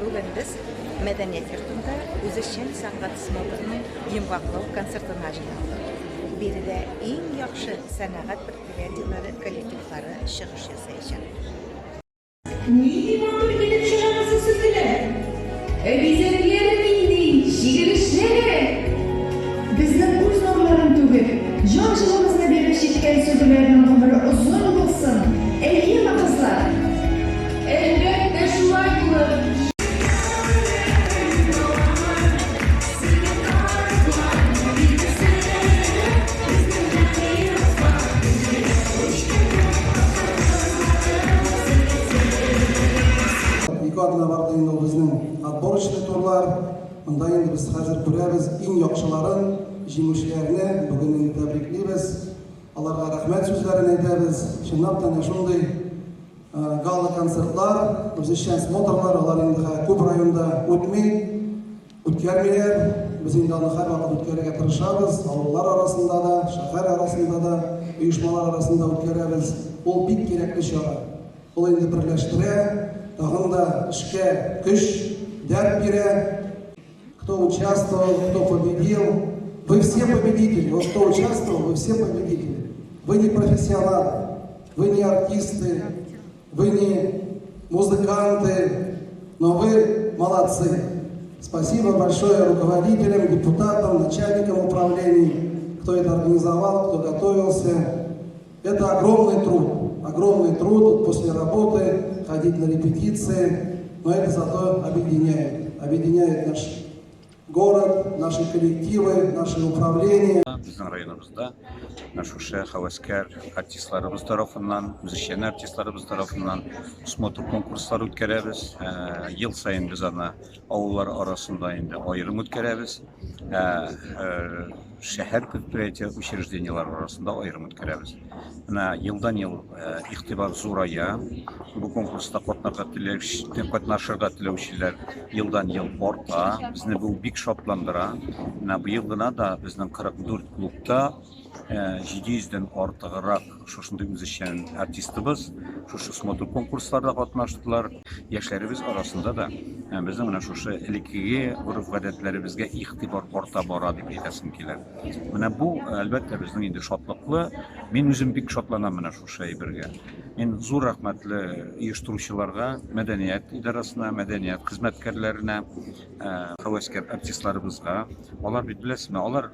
Бүген без Мәдәният йортында үзешчән сәнгать смотрының йомгаклау концертына җыйналдык. Биредә иң яхшы сәнәгать предприятиеләре коллективлары чыгыш ясаячак. Нинди матур килеп чыга безнең сөлгеләр! Ә бизәкләре нинди, чигелешләре! Безнең күз нурларын түгеп, җан җылыбызны биреп чиккән сөлгеләрнең гомере озын булсын, әйеме, кызлар? Әлбәттә, шулай булыр! Ике атна барды инде ул безнең отборочный турлар. Монда инде без хәзер күрәбез иң яхшыларын, җиңүчеләрне бүген инде тәбриклибез. Аларга рәхмәт сүзләрен әйтәбез. Чынлап та әнә шундый гала-концертлар, үзешчән смотрлар, алар инде хәзер күп районда үтми. Үткәрмиләр. Без инде аны һәрвакыт үткәрергә тырышабыз. Авыллар арасында да, шәһәр арасында да, оешмалар арасында үткәрәбез. Ул бик кирәкле чара. Ул инде берләштерә, тагын да эшкә көч, дәрт бирә. Кто участвовал, кто победил. Вы все победители. Вот кто участвовал, вы все победители. Вы не профессионалы, вы не артисты, Вы не музыканты, но вы молодцы. Спасибо большое руководителям, депутатам, начальникам управлений, кто это организовал, кто готовился. Это огромный труд после работы, ходить на репетиции, но это зато объединяет, объединяет наш город, наши коллективы, наше управление. Безнең районыбызда менә шушы һәвәскәр артистларыбыз тарафыннан, үзешчән артистларыбыз тарафыннан смотр конкурслар үткәрәбез. Ел саен без аны авыллар арасында инде аерым үткәрәбез. Шәһәр предприятие учреждениеләре арасында аерым үткәрәбез. Менә елдан-ел игътибар зурая. Бу конкурста катнарга катнашырга теләүчеләр елдан-ел арта. Безне бу бик шатландыра. Менә быел гына да безнең 44 клубта 700 дән артыграк шушындый үзешчән артистыбыз шушы смотр конкурсларда катнаштылар. Яшьләребез арасында да безнең менә шушы элеккеге гореф-гадәтләребезгә игътибар арта бара дип әйтәсем килә. Менә бу, әлбәттә, безнең инде шатлыклы. Мин үзем бик шатланам менә шушы әйбергә. Мин зур рәхмәтле оештыручыларга, мәдәният идарәсенә, мәдәният хезмәткәрләренә, һәвәскәр артистларыбызга. Алар бит беләсезме, алар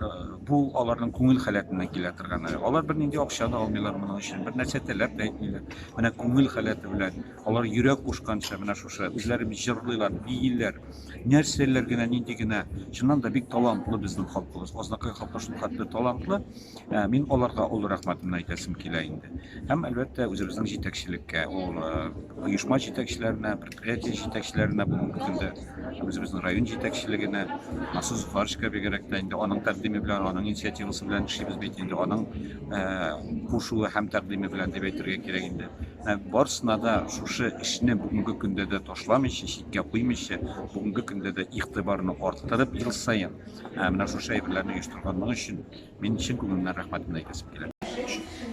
бу аларның күңел халәтеннән килә торган. Алар бернинди акча да алмыйлар моның өчен, бер нәрсә таләп тә итмиләр. Менә күңел халәте белән, алар йөрәк кушканча менә шушы үзләре бит җырлыйлар, бииләр. Нәрсәләр генә, нинди генә. Чыннан да бик талантлы безнең халкыбыз. Азнакай халкы шулхәтле талантлы. Мин аларга олы рәхмәтемне әйтәсем килә инде. Һәм, әлбәттә, үзебезнең җитәкчелеккә, ул оешма җитәкчеләренә, предприятие җитәкчеләренә бүгенге көндә үзебезнең район җитәкчелегенә, Насыз Зөфаровичка бигрәк тә инде аның тәкъдиме белән, аның инициативасы белән эшлибез бит инде, аның кушуы һәм тәкъдиме белән дип әйтергә кирәк инде. Барысына да шушы эшне бүгенге көндә дә ташламыйча, читкә куймыйча, бүгенге көндә дә игътибарны арттырып, ел саен менә шушы әйберләрне оештырганлыгы өчен мин чын күңелемнән рәхмәтемне әйтәсем килә.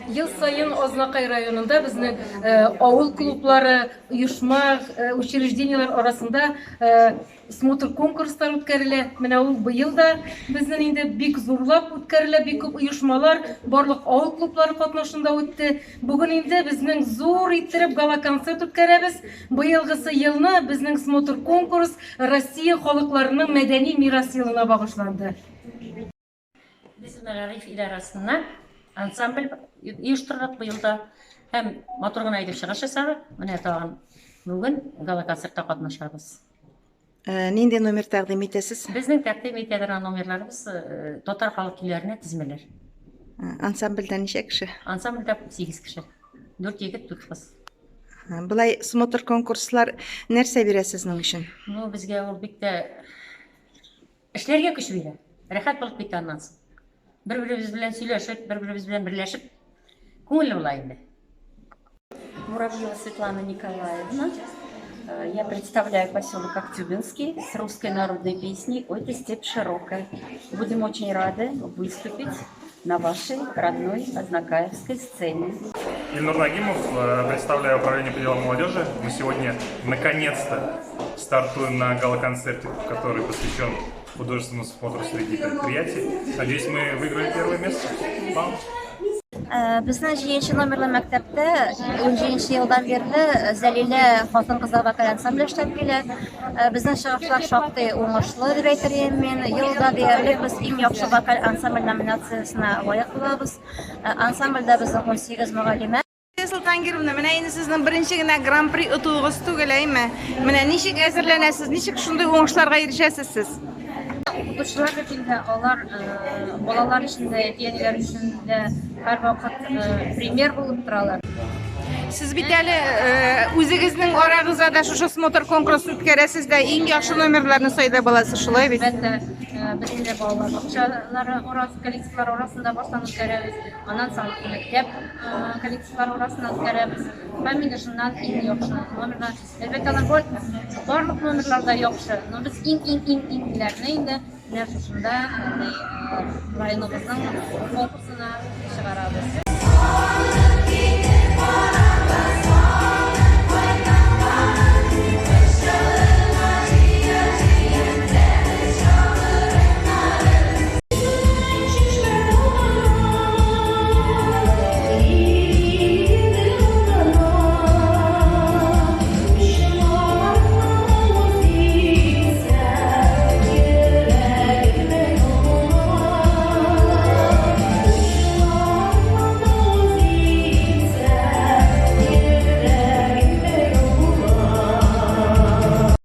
Ел саен Азнакай районында безнең авыл клублары, оешма, учреждениеләр арасында смотр конкурслар үткәрелә. Менә ул быел да безнең инде бик зурлап үткәрелә, бик күп оешмалар, барлык авыл клублары катнашында үтте. Бүген инде безнең зур иттереп гала-концерт үткәрәбез. Быелгысы елны безнең смотр конкурс Россия халыкларының мәдәни мирас елына багышланды. Без мәгариф идарәсеннән ансамбль оештырдык быел да һәм матур гына итеп чыгыш ясадык. Менә тагын бүген гала-концертта катнашабыз. Нинди номер тәкъдим итәсез? Безнең тәкъдим итә торган номерларыбыз татар халык көйләренә тезмәләр. Ансамбльдә ничә кеше? Ансамбльдә 8 кеше. 4 егет, 4 кыз. Болай смотр конкурслар нәрсә бирә сезнең өчен? Ну, безгә ул бик тә эшләргә көч бирә. Рәхәт булып китә аннан соң. Бер-беребез белән сөйләшеп, бер-беребез белән берләшеп, күңелле була инде. Муравьева Светлана Николаевна. Я представляю поселок Актюбинский с русской народной песней «Ой, ты степь широкая». Будем очень рады выступить на вашей родной Азнакаевской сцене. Ильнур Нагимов, представляю управление по делам молодежи. Мы сегодня наконец-то Стартуем на гала-концерте, который посвящен художественному смотру среди предприятий. Надеюсь, мы выиграем первое место. Вам. Э, безнең җиденче номерлы мәктәптә унҗиденче елдан бирле Зәлилә хатын-кызлар вокаль ансамбле эшләп килә. Э, безнең чыгышлар шактый уңышлы дип әйтер идем мин. Елда диярлек без иң яхшы вокаль ансамбль номинациясенә лаек булабыз. Э, ансамбльдә безнең 18 мөгаллимә. Солтангировна, менә инде сезнең беренче генә гран-при отуыгыз түгел, әйме? Менә ничек әзерләнәсез, ничек шундый уңышларга ирешәсез сез? Укытучылар бит инде алар э, балалар өчен дә, әти-әниләр өчен дә һәрвакыт э, пример булып торалар. Сез бит әле э, үзегезнең арагызда да шушы смотр конкурс үткәрәсез дә, иң яхшы номерларны сайлап аласыз, шулай бит? Әлбәттә, без инде балалар бакчалары арасы, коллективлар арасында баштан үткәрәбез. Аннан соң мәктәп коллективлары арасында үткәрәбез. Һәм инде шуннан иң яхшы номерлар. Әлбәттә, алар бар, барлык номерлар да яхшы. Но без иң-иң-иң-иңнәрне инде менә шушында районыбызның конкурсына чыгарабыз.